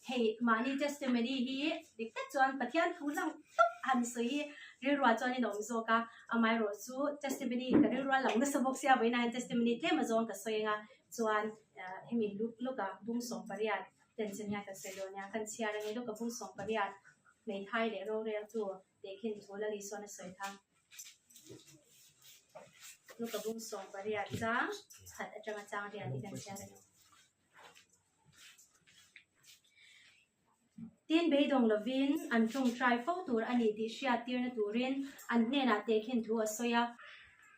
Hei mahni testimony hi dik tak chuan Pathian thu lang tawp han sawi hi rilruah chuanin a awm zawk a, amaherawh chu testimony ka rilrua lang nasa bawk sia vawiinah hian testimony tlem azawng ka sawi anga chuan hemi Luka bung 18 ten chin hian kan sawi dawn nia, kan chhiar ange Luka bung 18 hmeithai leh roreltu tehkhin thu Lal Isuan a sawi kha. Luka bung 18 chang khat atanga chang riat hi kan chhiar a ni. Tin, beidawng lovin an tawngtai fo tur a ni tih hriattirna turin an hnenah tehkhin thu a sawi a.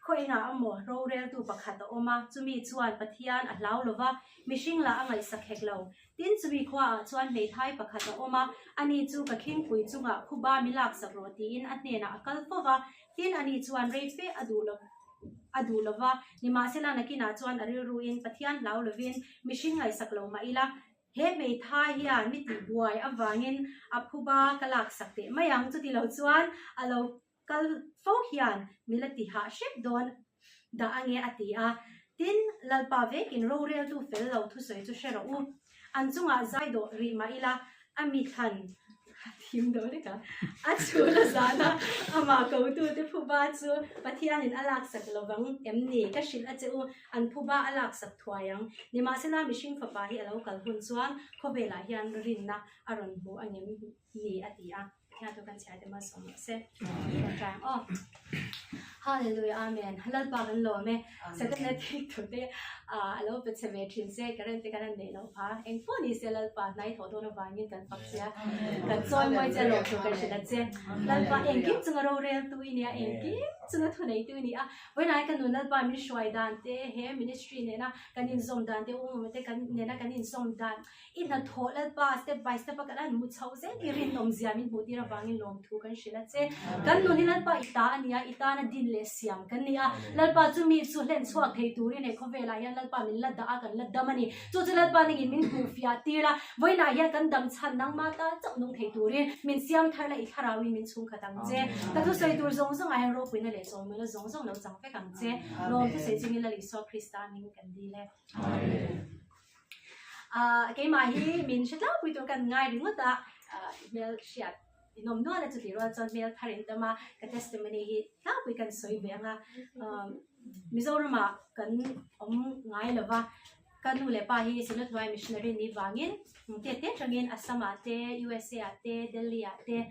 Khaw engah emaw roreltu pakhat a awm a, chumi chuan Pathian a hlau lo va, mihring lah a ngaihsak hek lo. Tin, chumi khuaah chuan hmeithai pakhat a awm a, ani chu ka khingpui chungah khuba mi laksak rawh tiin a hnenah a kal fo va. Tin, ani chuan rei fe a duh lo. a duh lo va, nimahsela nakinah chuan a rilruin Pathian hlau lovin mihring ngaihsak lo mah ila, he hmeithai hian mi tihbuai avangin a phuba ka laksak teh mai ang, chuti lo chuan a lo kal fo hian mi la ti hah hrep dawn dah ange a ti a. Tin, Lalpa vekin roreltu fel lo thusawi chu hre rawh u. An chungah zai dawh rih mah ila, a mi thlan a thim deuh lek a, a chhun a zan a, amah kotute phuba chu Pathianin a laksak lovang em ni? Ka hrilh a che u, an phuba a laksak thuai ang. Nimahsela, mihring fapa hi a lo kal hun chuan khawvelah hian rinna a rawn hmu a ngem ni a ti a. Pathian chu kan chhiar te malsawm rawh se. Tawngtai ang aw. Hallelujah Amen. Lalpa kan lawm e. Setana thik thu te a lo pe chhe ve thin se current te kan han neih loh pha. Eng pawh ni se Lalpa hnai thawh dawn avangin kan fak che a. Kan chawi mawi che lawm thu kan hrilh a che. Lalpa engkim chunga rorel tu i nia, engkim chunga thu nei tu i ni a. Vawiinah ka nun Lalpa min hruai dan te he ministry nena kan inzawm dan te u te kan nena kan inzawm dan I hnathawh Lalpa step by step a kan han hmu chho zel hi rinawmzia min hmuh tir avangin lawmthu kan hrilh a che. Kan nun hi Lalpa i ta a ni a, i tana din leh siam kan ni a. Lalpa chu mi chu hlen chhuak thei turin he khawvelah hian Lalpa min la dah a, kan la dam a ni. Chu chu Lalpa ningin min hmuh fiah tir a, vawiinah hian kan dam chhan nangmah tan chauh nung thei turin min siam thar la, i thlarauin min chhungkhat ang che. Ka thusawi tur zawng zawngah hian ropuina leh chawlmawina zawng zawng lo chang vek ang che. Lawmthu sawi chungin Lal Isua Krista hming kan dil e. Amen. Keimah hi min hre tlangpui tur kan ngai ringawt a, hmel hriat inawm nual a chuti rual chuan hmel thar in tam a, ka testimony hi tlangpui kan sawi ve ang a, Mizoramah kan awm ngai lo va, ka nu leh pa hi Synod Hnuai Missionary ni vangin te te atangin Assam ah te, USA ah te, Delhi ah te,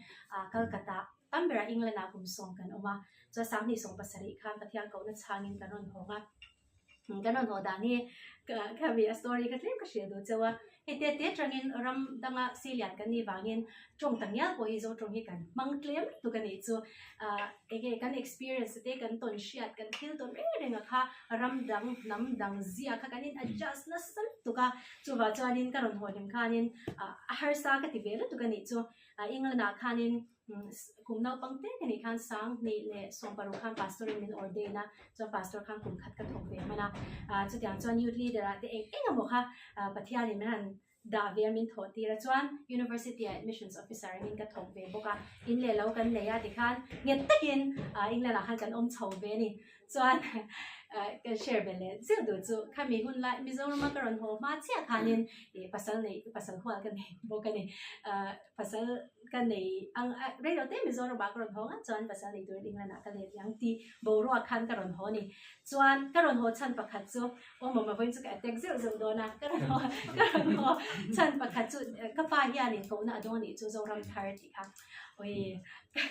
Calcutta tam berah England ah kum sawm kan awm a, chuan 2007 khan Pathian kohna chhangin kan rawn hawng a. Kan rawn haw dan hi ka mi a story kha tlem ka hrilh duh chauh a, hei te te atangin ram danga Silian kan nih vangin tawng ta ngial pawh hi Zo tawng hi kan hmang tlem lutuk a nih chu. Ahh enge kan experience te kan tawn hriat kan thil tawn reng reng a kha ram dang hnam dang zia kha kan in adjust nasa lutuk a, chuvah chuanin ka rawn haw hlim khanin ah a harsa ka ti ve lutuk a nih chu. England ah khanin Kum naupang te ka nih khan 2016 khan pastor in min ordain a, chuan pastor khan kum khat ka thawk ve hman a, chutiang chuan youth leader ah te eng eng emaw kha Pathian in min han dah ve a min thawh tir a, chuan university ah admissions officer angin ka thawk ve bawk a, in leh lo kan nei a tikhan nghet takin England ah khan kan awm chho ve a ni. Chuan kan share ve leh zeuh duh chu khami hun lai Mizoram a ka rawn haw hma chiah khanin ih pasal nei pasal hual ka nei bawk a ni. Pasal ka nei ang a rei lo te Mizoram ah ka rawn haw nghat chuan pasal nei turin England ah ka let leh ang tih boruak khan ka rawn haw a ni. Chuan ka rawn haw chhan pakhat chu aw mawma vawiin chu ka attack zeuh zeuh dawn a ka rawn haw ka rawn haw chhan pakhat chu ka pa hianin kohna a dawng a nih chu Zoram thar tih kha awii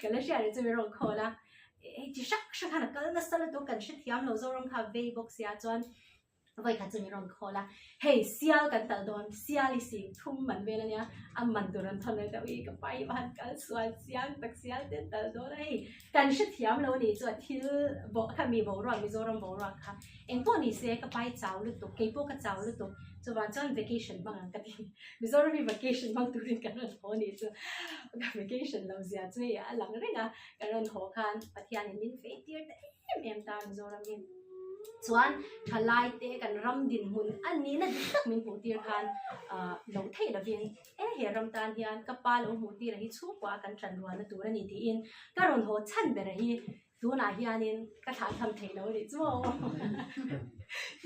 ka la hriat rih chu min rawn call a. Hei chi hrang hrang khan a kal nasa lutuk kan hrethiam lo Zoram kha vei bawk sia chuan vawi khat chu min rawn call a, hei sial kan talh dawn sial i sing thum man vel ania a man tur an thawn leh ta ui ka pa hi va han kal sual chiang tak sial te an talh dawn a hei kan hrethiam lo anih chu a thil bawh kha mi boruak Mizoram boruak kha engpawh ni se ka pa hi chau lutuk keipawh ka chau lutuk chuvang chuan vacation hmang ang ka ti. Mizoram hi vacation hmang turin kan rawn haw anih chu vacation lo zia chu hei a lang reng a. Ka rawn haw khan Pathianin min fei tir ta em em ta Mizoram hi chuan thalai te kan ram dinhmun a nihna dik tak min hmuh tir khan ah lo theih lovin e he ram tan hian ka pa lo hmuh tir a hi chhungkua kan tan rualna tur a ni tiin ka rawn haw chhan ber a hi tunah hianin ka thlah tham theih lo a nih chu aw.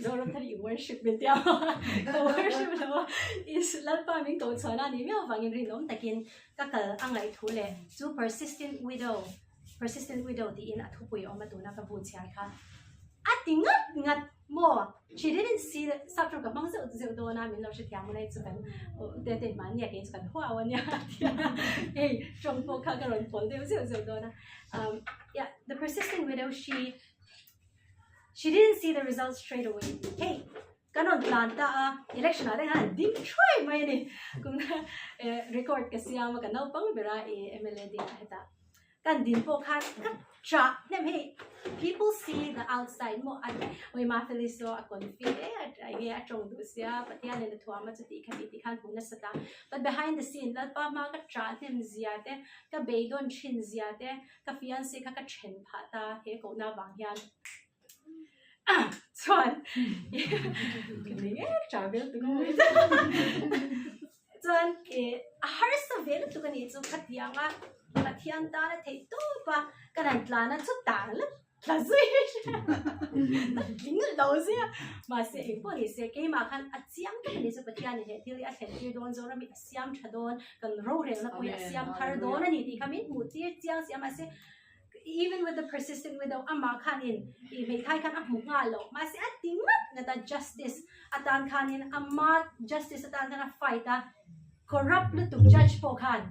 Zoram thar i worship min tia ka worship lo a is Lalpa min ko chhuah na ni miau vangin rinawm takin ka kal a ngaih thu leh chu persistent widow persistent widow tiin a thupui awm a tuna ka bu chhiar kha a ti ngat ngat maw she didn't see the sap chu ka hmang zeuh zeuh dawn a min lo hrethiam a chu kan te te mahni a kei chu kan huau a nia hei tawng pawh kha ka rawn pawl deuh zeuh zeuh dawn a um yeah the persistent widow she She didn't see the results straight away. Hei, kan rawn tlan ta a, election ah te khan an ding thuai mai a ni. Kum record ka siam a, ka naupang ber a i mla ding ah hetah. Kan din pawh khan ka chah hnem hei, people see the outside maw an ui Mafeli saw a confi e a enge a tawng duh sia, Pathian in a thuam a chuti kha ti ti khan hmu nasa ta. But behind the scene Lalpa hma ka chah hnem zia te, ka beidawn thin zia te, Ka fiance kha ka then phah ta he kohna vang hian chuan ka ni ngei travel tu ngawih chuan eh a harsa ve lutuk a nih chu khatiang a Pathian tan a theih tawp a ka rawn tlan a chutah la tla zui tling lo zui a mahse engpawh ni se keimah khan a chiang tak a ni chu Pathian in he thil hi a thlen tir dawn Zoram hi a siam tha dawn kan rorelna pawh hi a siam thar dawn a ni tih kha min hmuh tir chiang si a mahse even with the persistent widow amah khanin ih hmeithai khan a hmu nghal loh mahse a ti ngat ngat a justice atan khanin ama justice atan khan a fight a corrupt lutuk judge pawh khan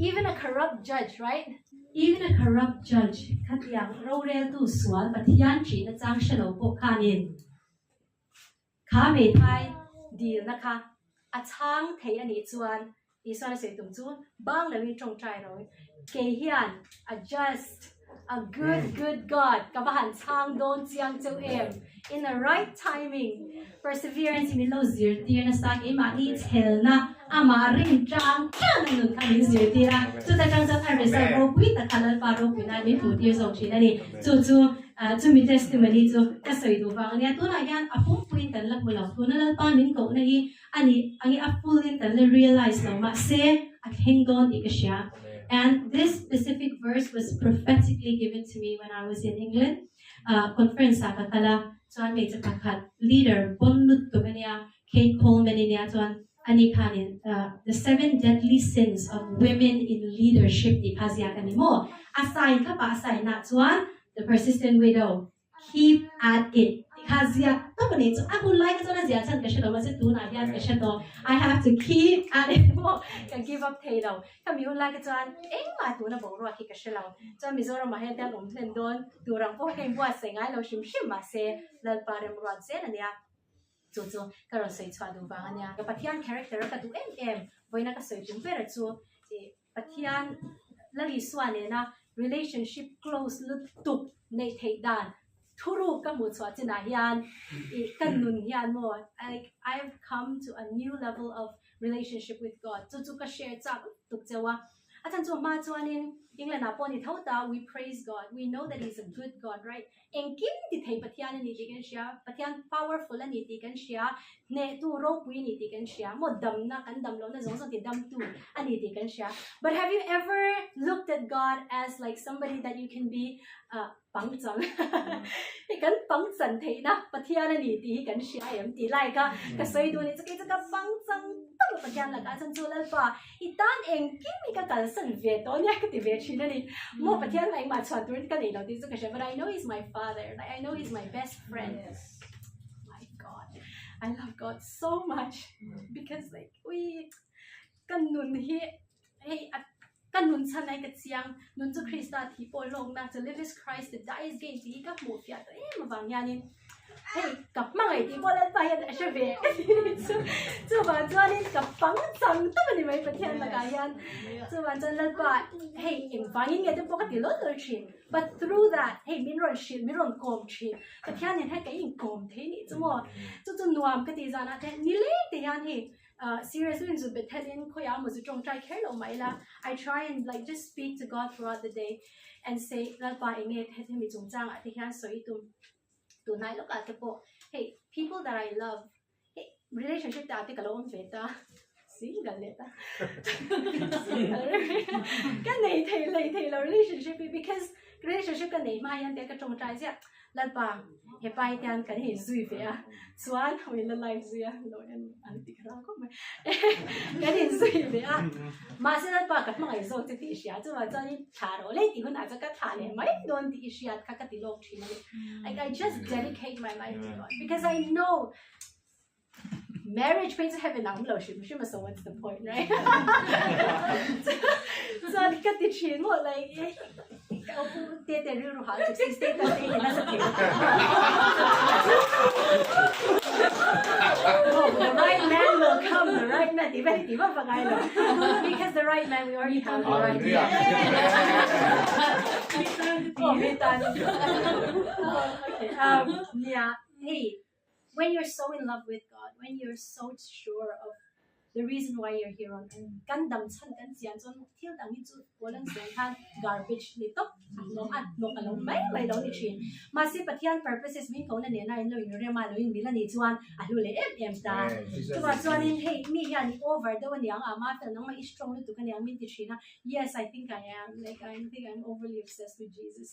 even a corrupt judge right even a corrupt judge khatiang roreltu sual Pathian ṭihna chang hre lo pawh khanin Kha hmeithai dilna kha a chhang thei a nih chuan Isuan a sawi tum chu bang loin tawngtai ro kei hian a just, a good, good God ka va han chhang dawn chiang cheu em in the right timing perseverance hi min lo zirtir nasa keimahni chhelna amah rin tang tang a nun kha min zirtir a chuta tang chuan a result ropui tak kha Lalpa ropui nan min hmuh tir zawk thin a ni chu chu Chumi testimony chu ka sawi duh vang a nia. Tunah hian a pumpuiin kan la hmu lo. Tuna Lalpa min kohna hi a nih angin a full in kan la realize lo. Mahse, a thleng dawn tih ka hria. And this specific verse was prophetically given to me when I was in England. Conference ah ka kal a, chuan hmeichhe pakhat leader pawn lut tuk a nia, Kate Coleman i nia chuan ani khanin The Seven Deadly Sins of Women in Leadership tih kha ziak a ni maw? A sign thlapah a sign ah chuan The Persistent Widow, Keep at It tih kha ziak tawp a ni. Chu a hun lai kha chuan a ziah chhan ka hre lo mahse tunah hian ka hre tawh. I have to keep at it maw? Ka give up thei lo. Khami hun lai kha chuan engmah tuna boruak hi ka hre lo. Chuan Mizoramah hian te an awm hlen dawn tur ang pawh kha ka inbuatsaih ngai lo hrim hrim mahse Lalpa remruat zel a nia. Chu chu ka rawn sawi chhuah duh vang a nia. Ka Pathian character a ka duh em em vawiina ka sawi tum ber chu ih Pathian Lal Isua nena relationship close lutuk neih theih dan thuruk ka hmuh chhuah chinah hian ih ka nun hian maw like I have come to a new level of relationship with God chu chu ka share chak lutuk cheu a. A chhan chu hma chuanin England ah pawh ni tho ta we praise God we know that he is a good God right Engkim ti thei Pathian a ni tih kan hria, Pathian powerful a ni tih kan hria, hnehtu ropui a ni tih kan hria, maw damna kan dam lohna zawng zawng ti damtu a ni tih kan hria. But have you ever looked at God as like somebody that you can be uh pangchang hei kan pangchan theihna Pathian a ni tih hi kan hria em tih lai kha ka sawi duh a ni chu kei chu ka pangchang tak a Pathian lakah chuan chu Lalpa I tan engkim hi ka kalsan ve tawh ania ka ti ve thin a ni. Maw Pathian mah engmah chhuan turin ka nei lo tih chu ka hria but I know he's my father like I know he's my best friend. My God I love God so much because like ui ka nun hi hei ka nun chhan ai ka chiang nun chu Krista thih pawh hlawkna to live is Christ to die is gain tih hi ka hmuh fiah tawh em avang hianin Hei ka hmangaih tih pawh Lalpa hian a hre ve chu chuvang chuanin ka pang chang tak a ni mai Pathian lakah hian chuvang chuan Lalpa hei engvangin nge te pawh ka ti lawl lawl thin but through that hei min rawn hrilh min rawn kawm thin Pathian nen hian ka inkawm thei nih chu maw chu chu nuam ka tih zanah te nileng te hian hei ah seriously in zu Bethel in khawiah emaw zu tawngtai kher lo mah ila I try and like just speak to God throughout the day and say Lalpa enge hemi chungchangah te hian sawi tum Tunlai lawkah te pawh hei people that I love hei relationship te ah te ka lo awm ve ta single leh ta ka nei thei lei thei lo relationship hi because relationship ka nei hma hian te ka tawngtai ziah. Lalpa he pa hi tian kan in zui ve a chuan ui la live zui a lo en an ti kha khawp mai kan in zui ve a mahse Lalpa ka hmangaih zawk che tih i hria chuvang chuan in thlah rawh leh tih hunah chuan ka thlah leh mai dawn tih i hriat kha ka ti lawk thin a ni like I just dedicate my life to God because I know Marriage phei chu heaven ah awm lo hrim hrim a so what's the point right? Chuan ka ti thin maw like te te rilru hah chuk si status te hi nasa thei Oh, the right man will come, the right man ti vek ti vak vak ai lo. Because the right man we already have the right man. Oh, mi tan. Okay, nia, hei when you're so in love with God, when you're so sure of the reason why you're here on earth, kan dam chhan kan chian chuan thil dang hi chu pawl an sawi khan garbage ni tawp a hlawm a hnawk a lo mai mai lo ni thin. Mahse Pathian purposes min kohna nena in lo inrem a, lo inmil a nih chuan a hlu leh em em ta. Chuvah chuanin hei mi hian i over deuh aniang a, Mafel nangmah i strong lutuk aniang min ti thin a, yes I think I am, like I think I'm overly obsessed with Jesus.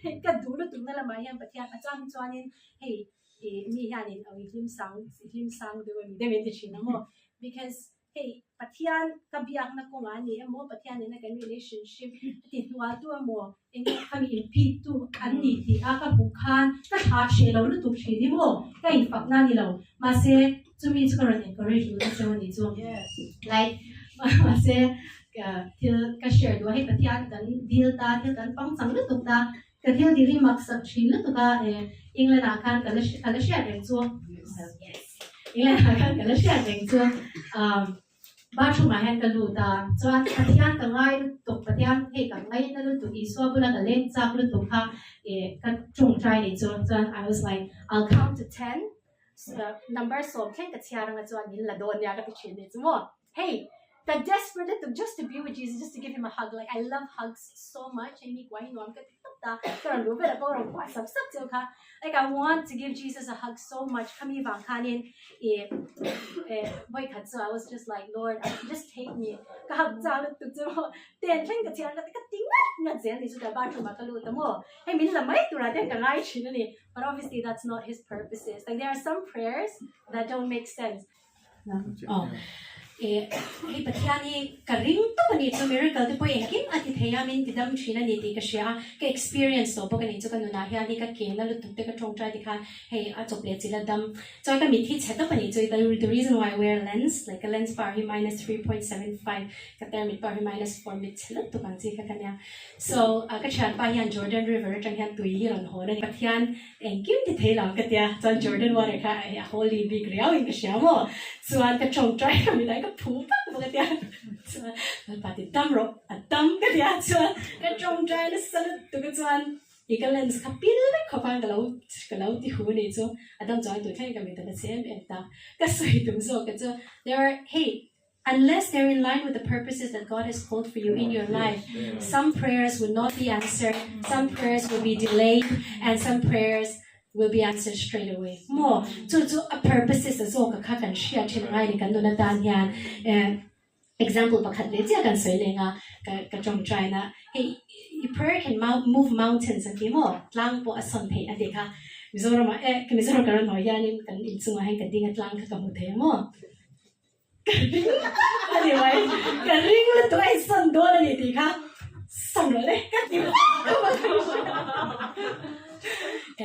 Hei ka duh lutuk na lamah hian Pathian a chang chuanin hei ih mi hianin aw i hlim sang i hlim sang deuh a ni deuh in ti thin ang aw because hei Pathian ka biakna kawngah a ni emaw Pathian nena kan relationship a ti hnual tu emaw eng emaw kha mi inpit tu an ni tih a ka hmuh khan ka tha hreh lo lutuk thin hi maw ka infakna a ni lo mahse chumi chu ka rawn encourage duh na cheu a ni chu like mahse thil ka share duh a hei Pathian kan dil ta thil kan pangchang lutuk ta Ka thil dil hi mak sak thin lutuk a, e England ah khan ka la ka la hriat reng chu yes England ah khan ka la hriat reng chu um bathroom ah hian ka lut a chuan Pathian ka ngai lutuk Pathian hei ka ngaina lutuk Isua bula ka leng chak lutuk kha e ka tawngtai ni chu chuan I was like I'll count to ten number sawm thleng ka chhiar anga chuan min la dawn nia ka ti thin ni chu maw. Hey, ka desperate lutuk just to be with Jesus, just to give him a hug, like I love hugs so much, hei mi kuah hi nuam ka ti tawp ta, ka rawn luh velah pawh ka rawn kuah sap sap cheu kha, like I want to give Jesus a hug so much, khami vang khanin ih eh vawi khat chu I was just like Lord just take me, ka hug chak lutuk chu maw ten thleng ka chhiar ka ti ngat ngat zel ni chutah bathroom ah ka lut a maw, hei min la mai turah te ka ngai thin a ni, but obviously that's not his purposes, like there are some prayers that don't make sense. Hei Pathian hi ka ring tawp a nih chu miracle te pawh engkim a ti thei a min ti dam thin a ni tih ka hria a ka experience tawh bawk a nih chu ka nunah hian hei ka ke na lutuk te ka tawngtai ti khan hei a chawp leh chilh a dam chuan ka mit hi chhe tawp a nih chu the reason why I wear lens like ka lens power hi -3.75 ka tarmit power hi -4 mit chhe lutuk ang chi kha ka nia so ka thianpa hian Jordan river atang hian tui hi rawn hawn a ni Pathian Engkim ti thei lo ka tia, chuan Jordan water kha a holy bik riau in ka hria maw? Chuan ka tawngtai ka mit ah ka phu vak vak a tia, chuan Lalpa ti dam rawh, a dam ka tia, chuan ka tawngtai nasa lutuk a chuan i ka lens kha pil vek khawp khan ka lo ka lo ti hu anih chu, a dam chuan tun thleng ka mit a la che em em ta, ka sawi tum zawk ka chu there are hei Unless they're in line with the purposes that God has called for you in your life, some prayers will not be answered, some prayers will be delayed, and some prayers will be answered straight away. Maw? Chu chu a purposes a zawk a kha kan hriat thin angai ni kan nun atan hian. Eh, example pakhat leh chiah kan sawi leng a, ka ka tawngtai na. Hei, i prayer can move mountains an ti maw? Tlang pawh a sawn theih a ti kha. Mizoramah eh, Mizoram ka rawn haw hianin kan inchungah hian ka ding a tlang kha ka hmu thei ang maw? Ka ring a ni mai, ka ring lutuk a insawn dawn a ni tih kha sawn rawh le ka ti vak a.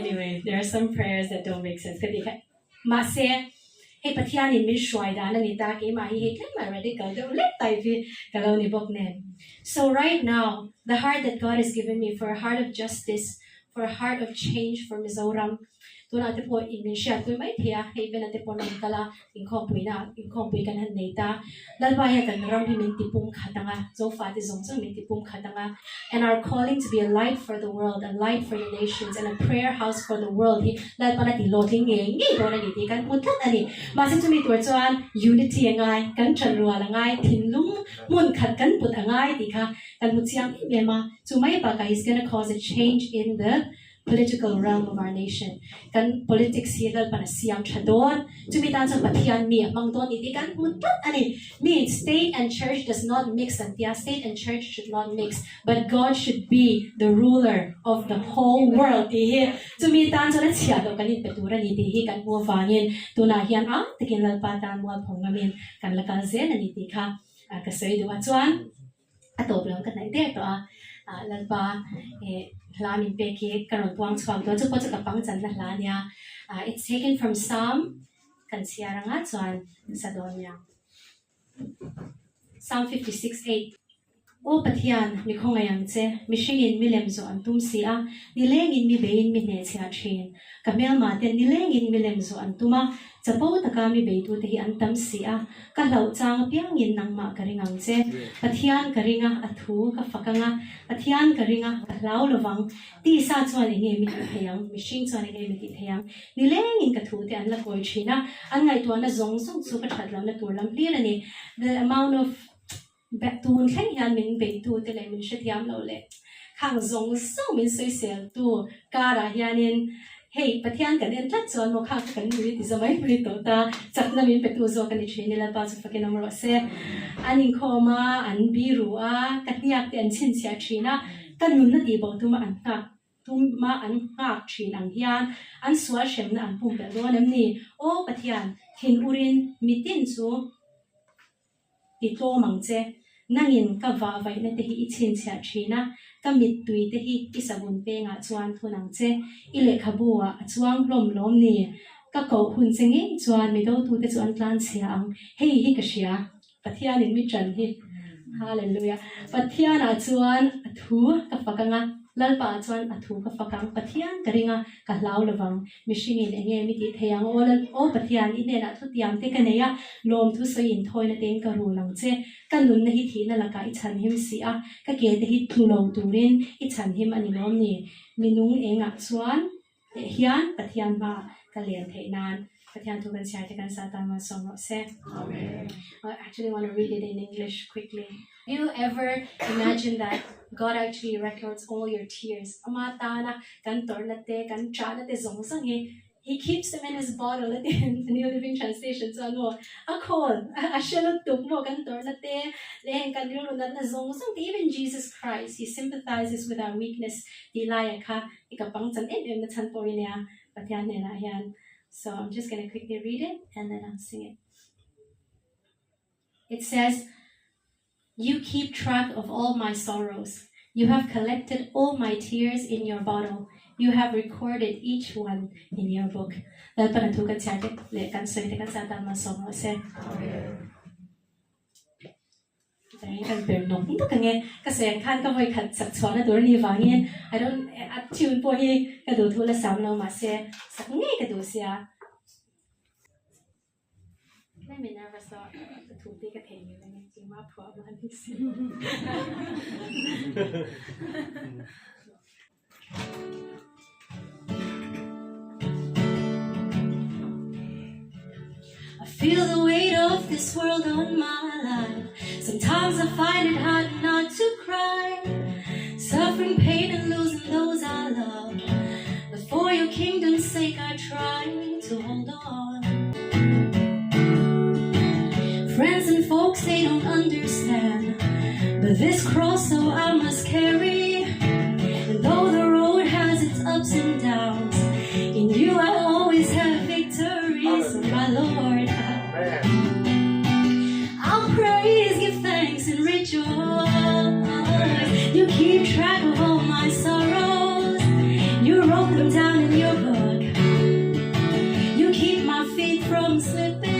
Anyway, there are some prayers that don't make sense ka tih kha. Mahse, hei Pathianin min hruai dan a ni ta, keimah hi hei tlem a radical deuh lek type hi ka lo ni bawk nen. So right now, the heart that God has given me for a heart of justice, for a heart of change for Mizoram, Tunah te pawh in min hriatpui mai thei a, hei Bena te pawh an rawn kal a, inkhawmpuina inkhawmpui kan han nei ta. Lalpa hian kan ram hi min ti pum khat ang a, Zofa te zawng zawng min ti pum khat ang a, and our calling to be a light for the world, a light for the nations and a prayer house for the world hi Lalpan a ti hlawhtling ngei ngei dawn a ni tih kan hmu tlat a ni. Mahse chumi tur chuan unity a ngai, kan ṭan rual a ngai, thinlung hmun khat kan put a ngai tih kha kan hmu chiang em em a, chu mai bakah he's gonna cause a change in the. political realm of our nation. Kan politics hi Lalpan a siam tha dawn. Chumi tan chuan Pathian mi a hmang dawn ni tih kan hmu tlat a ni. Means state and church does not mix an tia, state and church should not mix but God should be the ruler of the whole world tih hi chumi tan chuan a chhiah loh kan inpe tur a ni tih hi kan hmu avangin tunah hian ang takin Lalpa tan mualpho ngamin kan la kal zel a ni tih kha ka sawi duh a. Chuan a tawp lo ka hnaih der tawh a, Lalpa hla min pek hi ka rawn puang chhuak dawn, chu pawh chu ka pang channa hla a nia, it's taken from Psalm kan chhiar anga chuan sa dawn nia. Psalm 56:8 Aw Pathian, mi khawngaih ang che, mihringin mi lem zawh an tum si a, nilengin mi beiin mi hnehchhiah thin. Ka hmelma ten nilengin mi lem zawh an tum a, chapo taka mi beitute hi an tam si a, ka hlauh chang apiangin nangmah ka ring ang che. Pathian ka ring a, a thu ka fak ang a, Pathian ka ring a, ka hlau lovang. Tisa chuan eng nge mi tih thei ang? Mihring chuan eng nge mi tih thei ang? Nilengin ka thute an la kawi thin a, an ngaihtuahna zawng zawng chu ka that lohna tur lam hlir a ni. The amount of Tun thleng hian min beitute leh min hrethiam lo leh khang zawng zawng min sawiseltu karah hianin hei Pathian kan en tlat chuan maw khang kha kan nui ti za mai mai tawh ta, chakna min petu zawk a ni thin i Lalpa chu fakin awm rawh se. An inkhawm a, an biru a, ka hniak te an chhinchhiah thin a, ka nunna tihbo tuma an nghak tuma an nghak thin ang hian an sual hremna an pumpelh dawn em ni? Aw Pathian, thin urin mitin chu Ti tlawm ang che. Nangin ka vah vaihna te hi i chhinchhiah thin a, ka mittui te hi i savun pengah chuan thun ang che. I lehkhabu ah a chuang hlawm lawm ni? Ka koh hun che ngei chuan mi dotute chu an tlan chhia ang. Hei hi ka hria. Pathianin mi ṭan hi. Hallelujah. Pathianah chuan a thu ka fak ang a, Lalpa ah chuan a thu ka fak ang. Pathian ka ring a, ka hlau lovang. Mihringin eng nge mi tih thei ang? Aw Lal, aw Pathian, i hnenah thutiam te ka nei a, lawmthu sawi inthawina tein ka rul ang che. Ka nunna hi thihna lakah i chhanhim si a, ka ke te hi tlu lo turin i chhanhim a ni lawm ni? Minung engah chuan teh hian Pathian hmaah ka len theih nan Pathian thu kan chhiar te kan sa tan malsawm rawh se. Amen. I actually want to read it in English quickly. Do you ever imagine that God actually records all your tears? Ama tana kan tawrhna te, kan ṭahna te zawng zawng hi He keeps them in his bottle a ti The New Living Translation chuan maw a khawl a hre lutuk maw kan tawrhna te leh heng kan rilru natna zawng zawng te even Jesus Christ he sympathizes with our weakness tih laiah kha i ka pangchan em em na chhan pawh hi nia Pathian hnenah hian so I'm just gonna quickly read it and then I'll sing it. It says, You keep track of all my sorrows. You have collected all my tears in your bottle. You have recorded each one in your book. Lalpan a thu kan chhiar te leh kan sawi te kan sa tan malsawm rawh se. Chutah kan per nawk nawk ang e. Ka sawi ang khan ka vawi khat sak chhuahna tur a nih vangin I don't a tune pawh hi ka duh thu la sam lo mahse sak ngei ka duh sia. Tlem in nervous a ka thu te ka thei ngei ang e engmah phuah a ni si. I feel the weight of this world on my life Sometimes I find it hard not to cry Suffering pain and losing those I love But for your kingdom's sake I try to hold on Friends and folks they don't understand But this cross oh I must carry And though the road has its ups and downs In you I always have victory So my Lord I'll praise, give thanks and rejoice You keep track of all my sorrows You wrote them down in your book You keep my feet from slipping.